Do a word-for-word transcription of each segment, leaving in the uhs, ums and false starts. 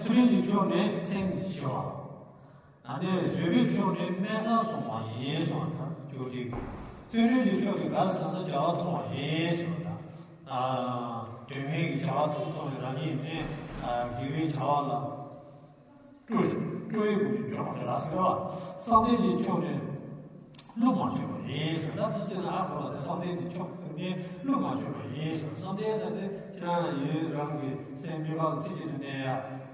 ཚུལ་ཁྲིམས་ཀྱི་ཕྱོགས་ནས་སེམས་ཀྱི་ཞི་བ། ཨ་ནི་བཟོད་པའི་ཕྱོགས་ནས་དམན་ས་སྲུང་བ་ཡིན་གསུངས་པ་དང་ཅོག་ཅིག་བརྩོན་འགྲུས་ཀྱི་ཕྱོགས་ནས་ག་ཟེར་ན་བྱ་བ་མཐོང་བ་ཡིན་གསུངས་པ་དང་། ཨ་དོན་མེད་ཀྱི་བྱ་བ་མཐོང་མཐོང་བའི་རང་ཉིད་ནི་ཨ་དགེ་བའི་བྱ་བ་ལ་སྤྲོ་སྤྲོ་བའི་སྒོ་ནས་འཇོག་པ་རེད་ཟེར་བ། བསམ་གཏན་གྱི་ཕྱོགས་ནས་བློ་མ་བཅོས་པ་ཡིན་ཟེར། ད་དེ་ཅི་ན་ཨ་ཁོ་ལ་དེ་བསམ་གཏན་གྱི་ཕྱོགས་ནས་བློ་མ་བཅོས་པ་ཡིན་ཟེར། བསམ་གཏན་ཟེར་དེ་ཁྱེད་རང་ཡུལ་རང་གི་སེམས་མི་ཕམ་ཚིག་གཅིག་ཏུ་གནས་ཡ།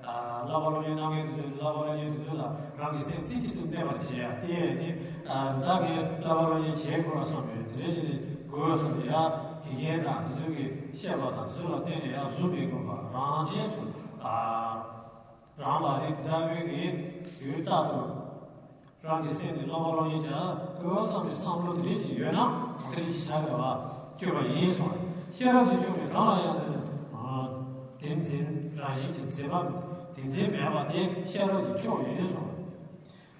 ཨ་བསླབ་པ་སློབ་གཉེར་གནང་མཁན་དེ་ཚོས་བསླབ་པ་སློབ་གཉེར་དེ་ཚོ་ལ་རང་གི་སེམས་རྩེ་གཅིག་ཏུ་གནས་པར་བྱེད་ཡ། དེ་ཡས་ནི་ཨ་བདག་གིས་བསླབ་པ་སློབ་གཉེར་བྱེད་དགོས་བསམ་པའི་དེ་རེ་ཞིག་ནི་དགོས་བསམ་པའི་ཡ་དགེ་རྒན་དང་དེ་ཚོ་གིས་བཤད་པ་དང་དེ་ཚོ་ལ་བརྟེན་ནས་ཡ་བཟོ་མི་དགོས་པར་རང་ཆས་སུ་ཨ་རང་ལ་རིགས་དེ་ལྟ་བུའི་གི་ཡུལ་རྟག་ཏུ་རང་གི་སེམས་ནི་བསླབ་པ་སློབ་གཉེར་བྱ་དགོས་བསམ་པའི་བསམ་བློ་དེ་རེ་ཞིག་ཡོད་ན་དེ་རེ་ཞིག་བྱ་དགོས་པ་བཅོས་པ་ཡིན་གསུངས། ཤེས་རབ་ཀྱི་ཕྱོགས་ནས་རང་ལ་ཡང་དེ་ནི་དེ་འཛིན་རང་བཞིན་གྱི་འཛིན་པ་དེ་འཛིན་མེད་པ་དེ་ཤེས་རབ་ཀྱི་ཕྱོགས་ཡིན་གསུངས།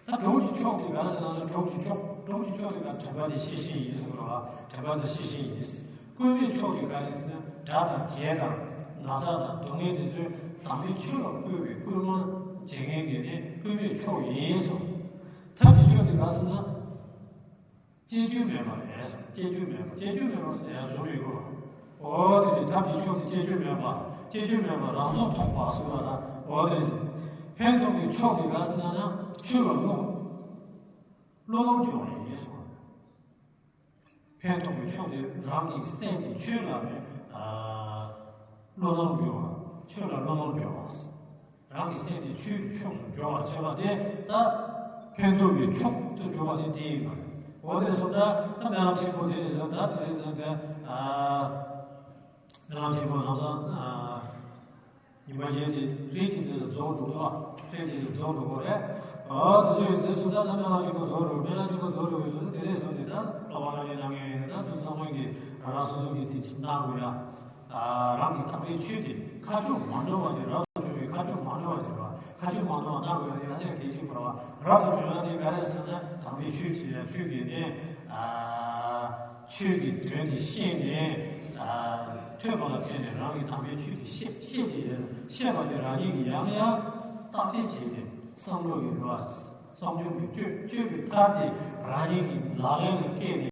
ད་གྲོགས་ཀྱི་ཕྱོགས་དེ་ག་ཟེར་ན་གྲོགས་ཀྱི་ཕྱོགས་གྲོགས་ཀྱི་ཕྱོགས་དེ་ག་དྲན་པ་དེ་ཤེས་བཞིན་ཡིན་གསུངས་རོ། དྲན་པ་དེ་ཤེས་བཞིན་ཡིན། ཀུན་མེད་ཕྱོགས་དེ་ག་རེ་ཟེར་ན་དགྲ་དང་བགེགས་དང་ན་ཚ་དང་སྡུག་བསྔལ་དེ་ཚོའི་དམ་པའི་ཆོས་ལ་བསྐུལ་བའི་བསྐུལ་མ་བྱེད་མཁན་གྱི་ནི་ཀུན་མེད་ཕྱོགས་ཡིན་གསུངས། ཐབས་ཀྱི་ཕྱོགས་དེ་ག་ཟེར་ན། སྐྱེ་འཆི་མེད་པ་རེད། སྐྱེ་འཆི་མེད་པ། སྐྱེ་འཆི་མེད་པ་ཟེར་ཡང་བཟོ་མི་དགོས། འོ་དེ་ནི་ཐབས་ཀྱི་ཕྱོགས་དེ་སྐྱེ་འཆི་མེད་པ། སྐྱེ་འཆི་མེད་པ་རང་སོ་ཐོག་པ་ཟེར་བ་ལ་འོ་དེ་ནི། ཕན་ཐོགས་ཀྱི་ཕྱོགས་དེ་ག་ཟེར་ན་ཆོས་ལ་བློ་བློ་ལམ་སྦྱོང་བ་ཡིན་གསུངས། ཕན་ཐོགས་ཀྱི་ཕྱོགས་དེ་རང་གི་སེམས་ཀྱི་ཆོས་ལ་ནི་བློ་ལམ་སྦྱོང་བ། ཆོས་ལ་བློ་ལམ་སྦྱོང་བ། རང་གི་སེམས་དེ་ཆོས་ཀྱི་ཕྱོགས་སུ་འཇོག་པར་བྱེད་པ་དེ་ད་ཕན་ཐོགས་ཀྱི་ཕྱོགས་སུ་འཇོག་པ་དེ་དེ་ཡིན་པ་རེད། འོ་དེ་སོང་ཙང་ད་སྨོན་ལམ་ཆེན་པོ་དེ་ནས་བཟུང་ད་དེ་རིང་ཙམ་དེ་ཨ་སྨོན་ལམ་ཆེན་པོ་ནང་ལ་ཨ་ཉི་མ་བརྒྱད་དེ་རིགས་ཀྱི་དེ་ལ་རྫོགས་འགྲོ་གོ། རིགས་ཀྱི་དེ་རྫོགས་འགྲོ་གོ་རེད། ཨ་དེ་ཚོ་ཡིན་དེ་སོང་ཙང་ད་སྨོན་ལམ་ཆེན་པོ་རྫོགས་འགྲོ། སྨོན་ལམ་ཆེན་པོ་རྫོགས་འགྲོ་བའི་སོང་ཙང་དེ་རིང་ཙམ་དེ་ད་བསླབ་པ་སློབ་གཉེར་གནང་མཁན་ཡིན་ན་ད་ཚོ་ཚང་མ་གིས་རང་རང་སོ་སོ་གི་དེ་ཅིག་གནང་དགོས་ཡ། ཨ་རང་གི་དམ་པའི་ཆོས་དེ་ཁ་ཕྱོགས་མ་འདྲ་བ་དེ་རབ་ཏུ་བྱུང་བའི་ཁ་ཕྱོགས་མ་འདྲ་བ་དེ་རེད་བ། ཁ་ཕྱོགས་མ་འདྲ་བ་གནང་དགོས་ཡ་དེ་ཧ་ཅང་གལ་ཆེན་པོ་རེད་བ། རབ་ཏུ་བྱུང་ཡ་དེ་ག་རེ་ཟེར་ན་དམ་པའི་ཆོས་ཀྱི་ཡ་ཆོས་ཀྱི་ནི་ཨ་ཆོས་ཀྱི་དོན་དེ་ཤེས་ནས་ཨ་ཐོས་པ་ལ་བརྟེན་ནས་རང་གི་དམ་པའི་ཆོས་དེ་ཤེས་ཤེས་ཏེ་ཤེས་པ་དེ་རང་ཉིད་ཀྱི་ཡང་ཡང་བརྟག་དཔྱད་བྱས་ནས་བསམ་བློ་ཡི་རེད་བ། བསམ་བྱུང་གི་སྤྱོད་སྤྱོད་པའི་ཐབས་དེ་རང་ཉིད་ཀྱི་ལག་ལེན་ལ་བཀལ་ནས།